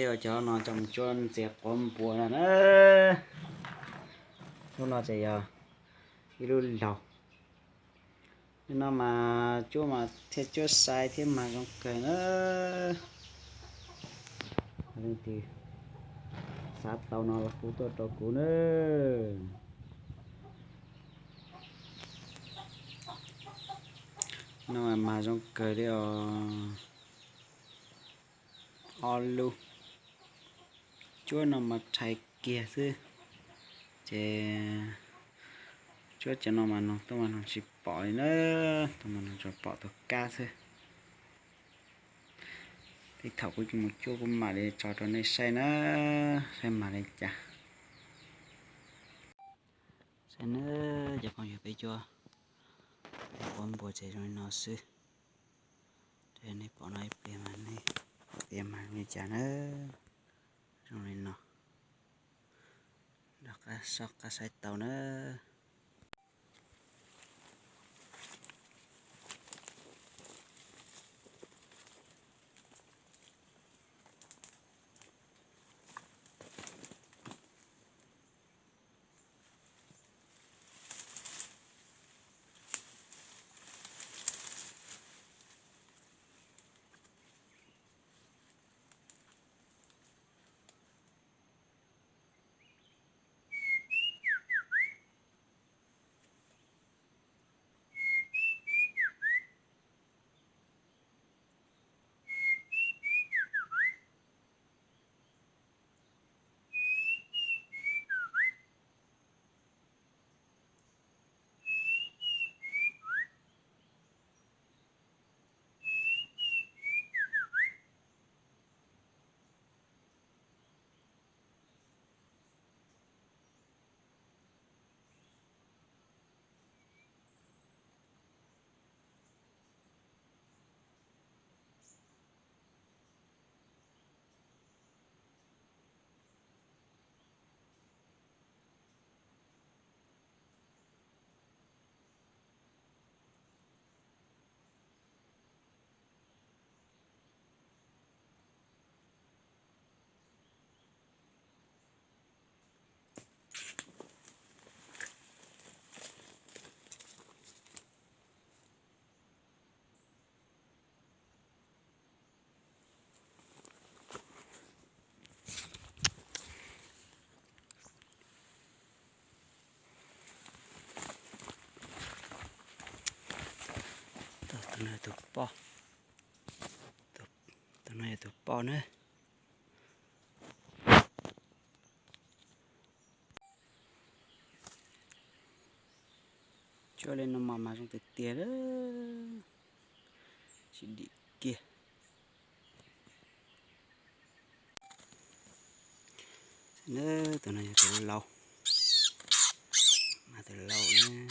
Cov no coj mus cuab ntxias quav npua no na. Lub no ces yog ib lub laug. Lub no mas cuab mas thiaj cuab sai thiab mag zoo kawg na. Leej twg xav tau no los hu tuaj rau kuv na. No mas mag zoo kawg li os. Ob lub. Cuab no mas rhais kiag xwb. Ces cuab cov no mas noog tuaj mas noog tsis pom li na. Tuaj mas noog tsuas pom tus kab xwb. Tej thaum kuv mus cuab kuv mam li tso rau nej saib na, saib mag li cas. Saib na, cov phooj ywg, peb cuab, peb quav npua ces zoo li no xwb. Ces nej pom no ib pliag mas nej piav mag li cas na. Zoo li no, rov qab saib tau na. Tus no yog tus poj, tus no yog tus poj na. Cuab li no mas mag zoo tiag tiag, tsis dim kiag. Tus no yog tus laus, mas tus laus na.